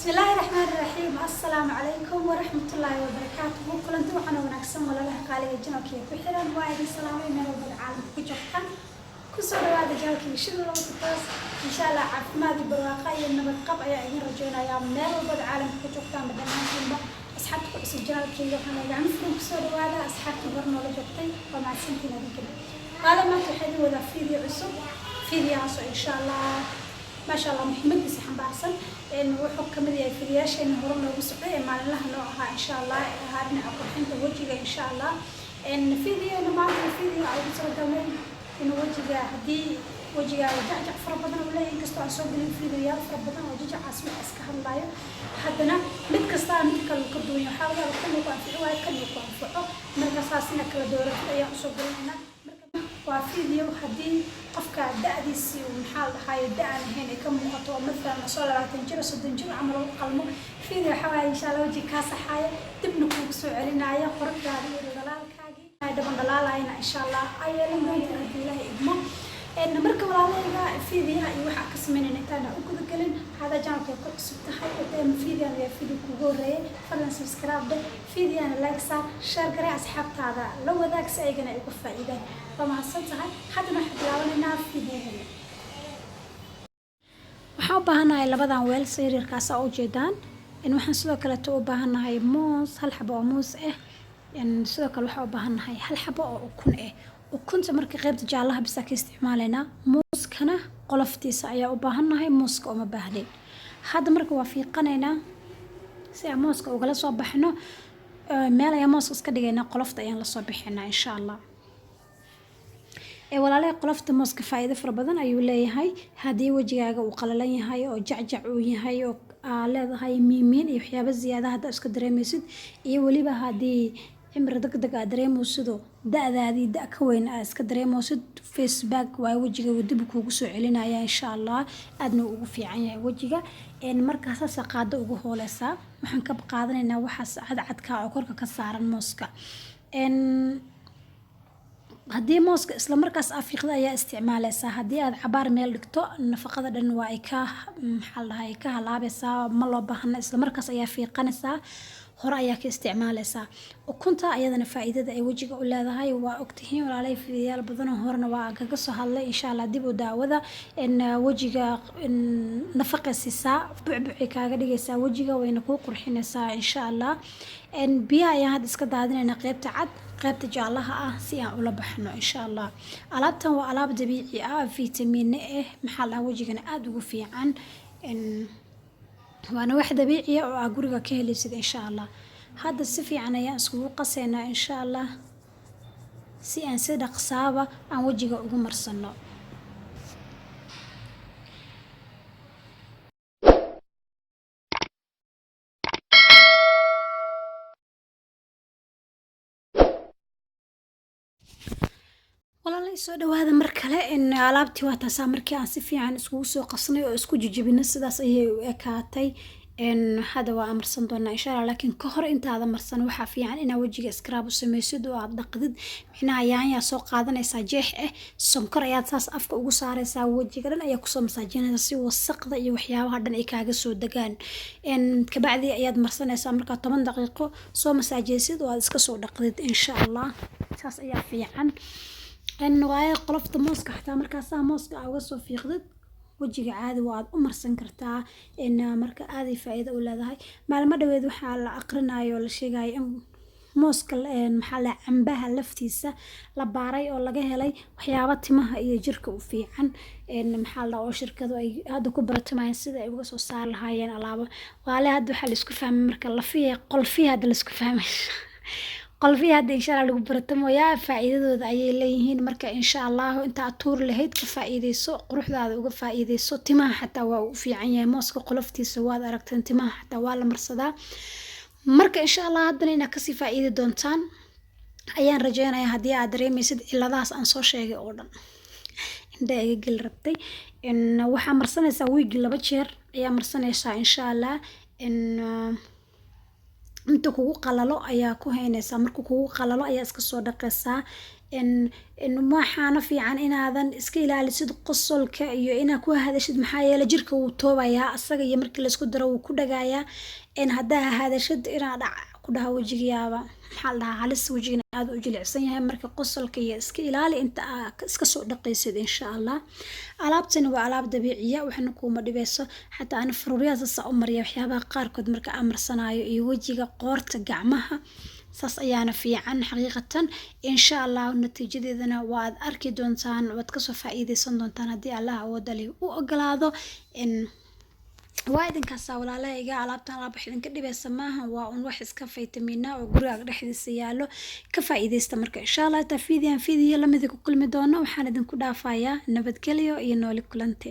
Bismillaahi raxmaani raxiim. Assalaamu calaykum waraxmatullaahi wabarakaatuhu. Kulanti waxaana wanaagsan, walaalaha qaaliga channelkii ku xiran, waa idin salaamay meel walbada caalamka ku joogtaan. Kusoo dhawaada channelkii Shida Laba. Insha Allah caafimaad iyo barwaaqa iyo nabad qab ayaa idin rajeynayaa meel walbada caalamka ku joogtaan dhammaantiinba. Asxaabta ku cusub channelkeyga waxaan leeyahay furan kusoo dhawaada. Asxaabtii hore noola joogtay, waa mahadsantiin adinkana. Qaale maanta waxaa idin wadaa video cusub, videohaas oo insha Allah, maasha Allah, muhiimadiisa xambaarsan. Wuxuu kamid yahay fidiyaasheena hore noogu socday ee maalinlaha noo ahaa, insha Allah, ee ahaa dhinaca qurxinta wejiga. Insha Allah videona maanta video aan ugu soo galnay inuu wejiga, haddii wejigaaga jacjac fara badan uu leeyahay, inkastoo aan soo gelin videoyaal fara badan oo jajacaas wax iska hadlayo, haddana mid kastaa mid kale uu ka duwan yahay. Waxaa laga yaabaa kan uu ku anfici waayo, kan uu ku anfaco. Marka saas ina kala dooratid ayaan usoo gelinaynaa. Waa video haddii qofka da-diisii uu, maxaa la dhahaye, da-aan ahayn ay ka muuqato, oo mathalan asoo 20 jiro, 30 jir camal u qalmo. Video waxaa waaye insha Allah wejiga kaa saxaaya, dibna kuugu soo celinaya quruxdaada iyo dhalaalkaagii dhaban dhalaalayana, insha Allah ay yeelan doonta haddii Ilaahay idmo. Marka walaalahayga, fiidiyaha iyo waxaa ka sameynayna intaana u gudagelin, haddaa channelka ku cusub tahay, fiidiyan waa video kugu horreeyay, fadlan subscribe dheh, fiidiyana like saar, share garee, asxaabtaada la wadaag si ayagana ay uga faa'iidaan. Waa mahadsan tahay. Haddana waxaan bilaabanaynaa fiidiyaheena. Waxaan u baahannahay labadan weel yaryarkaas aa ujeedaan. Waxaan sidoo kaleeto u baahannahay moos, hal xabo oo moos ah. Sidoo kale waxaan u baahannahay hal xabo oo ukun ah. Ukunta marka qaybta jaalaha bisaa ka isticmaalaynaa, muuskana qoloftiisa ayaa u baahannahay, muuska uma baahnin hadda. Marka waa fiiqanaynaa si aan mooska ugala soo baxno. Meel ayaa mooska iska dhigaynaa, qolofta ayaan lasoo bixinaa insha Allah. Walaalaha, qolofta mooska faa'iido fara badan ayuu leeyahay. Haddii wejigaaga uu qalalan yahay oo jacjac uu yahay oo aa leedahay miimiin iyo waxyaabo ziyaada haddaa iska dareemaysid, iyo weliba haddii cimri degdeg aad dareemaysido, da-daadii da ka weyn aad iska dareemaysid, face back waaye, wejiga dib kuugu soo celinaya insha Allah, aadna uu ugu fiican yahay wejiga. Markaa saasa qaado ugu hooleysaa. Waxaan ka qaadanaynaa waxaas cadcadka oo korka ka saaran mooska. Haddii mooska isla markaas aa fiiqda ayaa isticmaaleysaa. Haddii aad cabaar meel dhigto, nafaqada dhan waa ay ka, maxaa la dhahay, ka halaabaysaa. Ma loo baahna, isla markaas ayaa fiiqanaysaa, hore ayaa ka isticmaaleysaa. Ukunta ayadana faa'iidada ay wejiga u leedahay waa ogtihiin, walaalay. Fiidiyaal badan oo horena waa aan kaga soo hadlay, insha Allah dib u daawada. Wejiga nafaqa siisaa, bucbucay kaaga dhigaysaa wejiga, wayna kuu qurxinaysaa insha Allah. Biyaha ayaan hadda iska daadinaynaa, qaybta cad, qaybta jaalaha ah, si aan ula baxno insha Allah. Alaabtan waa alaab dabiici ah, fitamiine ah, maxaa la dhahaa, wejigana aada ugu fiican, waana wax dabiici ah oo aa guriga ka helaysid insha Allah. Hadda si fiican ayaan iskugu qasaynaa insha Allah, si aan si dhaqsaaba aan wejiga ugu marsano. Walaalay, soo dhawaada mar kale. Alaabtii waa taasaa. Markii aan si fiican iskugu soo qasnay oo isku jijibinay, sidaas ayay u ekaatay. Hadda waa marsan doonaa insha Allah, laakiin ka hor intaada marsan waxaa fiican inaa wejiga scrub u sameysid oo aad dhaqdid. Micnaha yaanyaa soo qaadanaysaa jeex ah, sonkor ayaad saas afka ugu saaraysaa, wejiga dhan ayaa kusoo masaajinaysaa si wasaqda iyo waxyaabaha dhan ay kaaga soo degaan. Kabacdi ayaad marsanaysaa markaa 10 daqiiqo soo masaajeysid oo aad iska soo dhaqdid insha Allah. Saas ayaa fiican. Waayo qolofta mooska xataa markaasaa mooska aa uga soo fiiqdid, wejiga caadi waa aad u marsan kartaa. Marka aaday faa'iido u leedahay. Maalmo dhaweed waxaa la aqrinayo oo la sheegayo in mooska, maxaa la, cambaha laftiisa la baaray oo laga helay waxyaabo timaha iyo jirka u fiican, maxaa la, oo shirkadu ay hadda ku baratamayaan sida ay uga soo saari lahaayeen alaabo. Waale hadda waxaa la isku fahmay marka lafiya qolfiya, hadda la isku fahmay qolfiya, hadda insha Allah lagu baratamoyaa, faa'iidadooda ayay leeyihiin. Marka insha Allahu inta aad tuuri lahayd ka faa'iideyso, quruxdaada uga faa'iideyso. Timaha xataa waa u fiican yahay mooska qoloftiisa, waad aragteen, timaha xataa waa la marsadaa. Marka insha Allah haddana inaad kasii faa'iidi doontaan ayaan rajeynayaa haddii aad dareemeysid ciladahaas aan soo sheegay oo dhan. Indhaha iga geli rabtay. Waxaa marsanaysaa wiigi 2 jeer ayaa marsanaysaa insha Allah. Inta kugu qalalo ayaa ku haynaysaa, markuu kugu qalalo ayaa iska soo dhaqaysaa. Waxaana fiican inaadan iska ilaalisid qosolka iyo inaad ku hadashid, maxaa yeele jirka wuu toobayaa asaga iyo markii laisku daro wuu ku dhagayaa. Haddaa hadashid inaa dhac ku dhaha wejigayaaba, maxaa la dhahaa, halis, wejigana aad u jilicsan yahay. Marka qosolka iyo iska ilaali inta aa iska soo dhaqaysid, insha Allah. Alaabtani waa alaab dabiiciya, waxna kuuma dhibeyso. Xataa ana faruuryaha saasa u mariya waxyaabaha qaarkood marka aan marsanaayo, iyo wejiga, qoorta, gacmaha, saas ayaana fiican xaqiiqatan. Insha Allah natiijadeedana waad arki doontaan, waad kasoo faa'iideysan doontaan haddii Allah awooda leh u ogolaado. Waa idinkaasa, walaalahayga. Alaabtan alaab wax idinka dhibeysa maaha, waa un wax iska faytamiina oo gurigaaga dhexdiisa yaalo, ka faa'iideysta. Marka insha Allah taa fiidiyan fiidiyo lamida ku kulmi doono, waxaan idinku dhaafayaa nabadgelyo iyo nooli kulante.